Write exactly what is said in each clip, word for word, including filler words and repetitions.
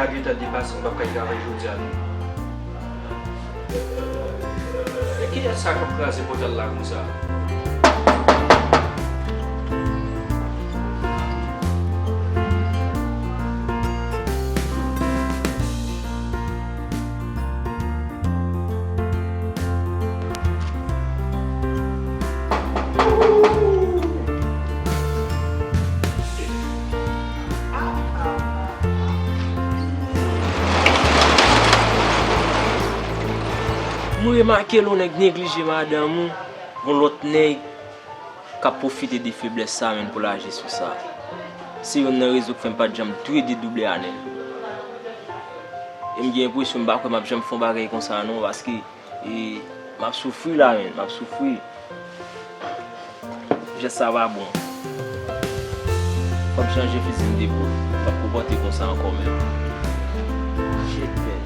Gentan depase, m p ap kay travay jodi a non. E kiyès sa k ap kraze pòt la konsa? Mwen remake lè yon nèg neglije madanm ou, gon lòt nèg k ap pwofite de feblès sa menm pou l aji sou sa. Se youn nan rezon k fè m pa t janm dwe dedouble Anèl. E m gen enpresyon m pa kwè m ap janm fè yon bagay konsa non, paske e m ap soufri la menm, m ap soufri. Jès sa pa bon. Fò m chanje fizi m te pran. M p ap konpòte konsa ankò menm. Jèt pèn.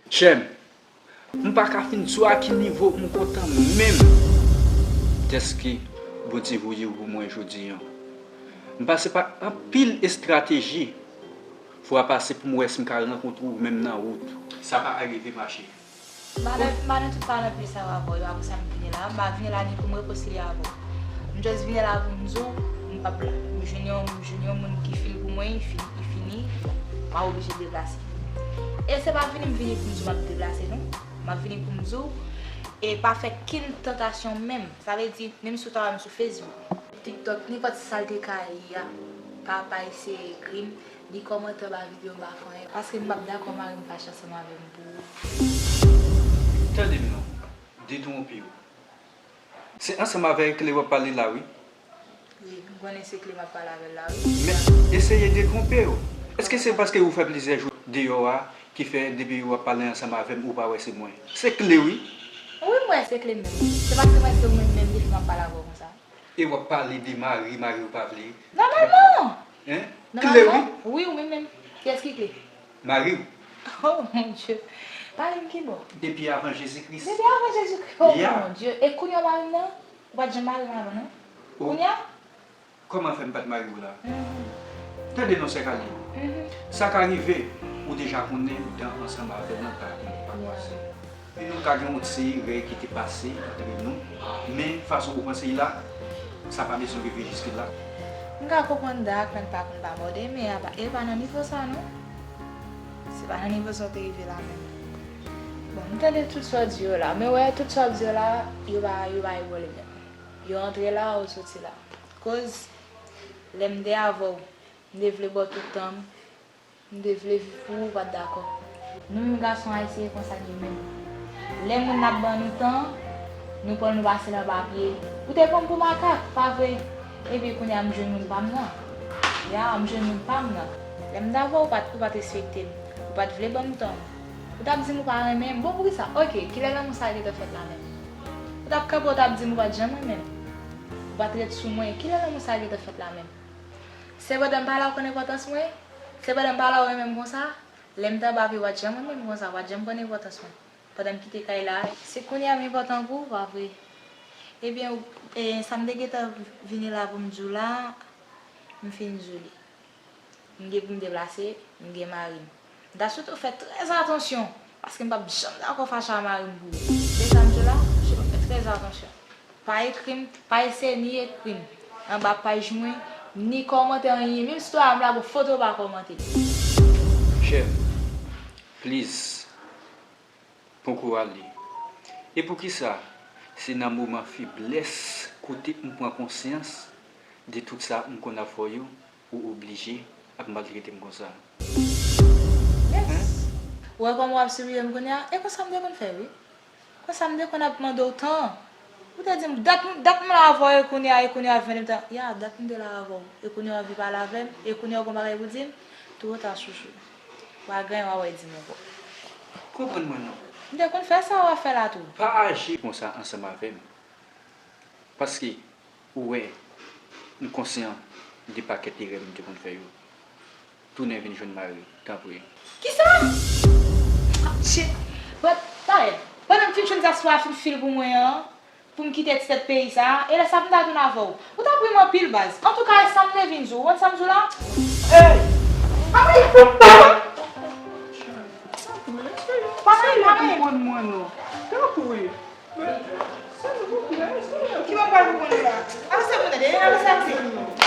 Chè m, m pa ka fin di w a ki nivo m kontan menm dèske Bondye voye w pou mwen jodi a. M pase pa anpil estrateji, fwa pase pou m wè si m ka rankontre w menm nan wout. Sa pa rive mache. M pa nan, m pa nan tout, pa nan pye sa yo avè w yo, apre sa m vini la. M pa vini la ni pou m rekonsilye avè w. M just vini la pou m di w, m p ap la. M jwenn yon, m jwenn yon moun ki fil pou mwen, li fini, li fini, m a oblije deplase. E se pa vini m vini pou m di w m ap deplase non. M ap vini pou m di w, e pa fè kenn tantasyon menm. Sa vle di, menm si w ta wè m sou Facebook, TikTok, nenpòt sa l te ka ye a, pa, pa eseye ekri m, ni kòmantè anba videyo m pa fè anyen, paske m p ap dakò mari m fache ansanm avè m pou ou. Tande m non, detwonpe w. Se ansanm avè Kle w ap pale la wi. Wi, m konnen se Kle m ap pale avè l la wi. Men, eseye detwonpe w. Èske se paske ou fè plizyè jou deyò a ki fè depi w ap pale ansanm avè m ou pa wè se mwen? Se Kle wi. Wi, m wè se Kle menm. Se paske m wè se ou menm menm ki fè m ap pale avè w konsa. E w ap pale de mari, mari w pa vle. Nòmalman! Hein? Kle wi. Nòmalman, wi, ou menm menm. Kiyès ki Kle? Mari w. Oh mon Dieu. Mari m ki bò? Depi avan Jezi Kris. Depi avan Jezi Kris. Oh mon Dieu. E kounye a mari m nan? Ou pa t janm mari m avan non? Kounye a? Kòman fè m pa t mari w la? Mhm. Tande non sè Kale. Mhm. Sa ka rive, ou deja konnen dan ansanm avè l nan ka pa kwase. Epi nou ka gen yon ti rèy ki te pase antre nou, men fason ou panse l la, sa pa bezwen rive jiske la. M ka konprann dak nan pa konn pa mòde, men apa, e pa nan nivo sa non. Se pa nan nivo sa w te rive la menm. Bon, m tande tout sa w di yo la, men wè tout sa w di yo la, yo pa, yo pa yon pwoblèm. Yo antre la, ou soti la. Koz, lè m te avè w, m te vle ba w tout tan m, m te vle viv pou ou, ou pa t dakò. Nou menm gason ayisyen e konsa n ye menm. Lè moun ap ban nou tan, nou pran l nou pase l anba pye. Ou te pran m pou makak, pa vre? Epi kounye a m jwenn moun pa m nan. Ya, m jwenn moun pa m nan. Lè m t avè w, ou pa t, ou pa t respekte m. Ou pa t vle ban m tan w. Ou t ap di m ou pa renmen m. Bon, poukisa? Oke, kilè lanmou sa a gentan fèt la menm? Ou t ap kanpe, ou t ap di m ou pa t janm renmen m. Ou pa t ret sou mwen. Kilè lanmou sa a gentan fèt la menm? Se pandan m pa la ou konn enpòtans mwen? Se pandan m pa la ou renmen m konsa? Lè m t anba pye w pa t janm renmen m konsa, w pa t janm konn enpòtans mwen. Pandan m kite kay la, se kounye a m enpòtan pou ou, pa vre? Ebyen, ou, e, sa m te gentan vini la pou m di w la, m fin di w li. M gen pou m deplase, m gen mari m. M ta swete w fè trè atansyon, paske m p ap janm dakò fache a mari m pou ou. Se sa m di w la, je w fè trè atansyon. Pa ekri m, pa eseye ni ekri m anba paj mwen, ni kòmante anyen. Menm si w ta wè m lage yon foto, pa kòmante. Chè m, please, poko ale. E poukisa se nan moman feblès kote m pran konsyans de tout sa m konn ap fè w yo, ou oblije ap maltrete m konsa? Yes. Ou wè kòman w ap imilye m kounye a? E konsa m te konn fè wi. Konsa m te konn ap mande w tan. Ou te di m, dat, dat m la avè w, e kounye a, e kounye a, vennde tan. Ya, dat m te la avè w, e kounye a w anvi pale avè m, e kounye a w gon bagay pou di m, twò ta chouchou. W a gen w a wè di m ankò. Konprann mwen non. M te konn fè sa w ap fè la tou. Pa aji konsa ansanm avè m. Paske ou wè, m konsyan de pakèt erè m te konn fè yo. Tounen vin jwenn mari, tanpri. Kisa? Shit! But, parèt, pandan m fin jwenn dyaspora fin fil pou mwen an, pou m kite ti tèt peyi sa a, e lè sa a pou m ta tounen avè w. Ou t ap ri m anpil, baz. Antouka, e sa m te vin di w. Ou konn sa m di w la? Ey! Pa fè l konprann mwen non. Tanpri. Silvouplè, silvouplè. Ki mwen pral konprann la? Avanse pou tande, avanse, avanse.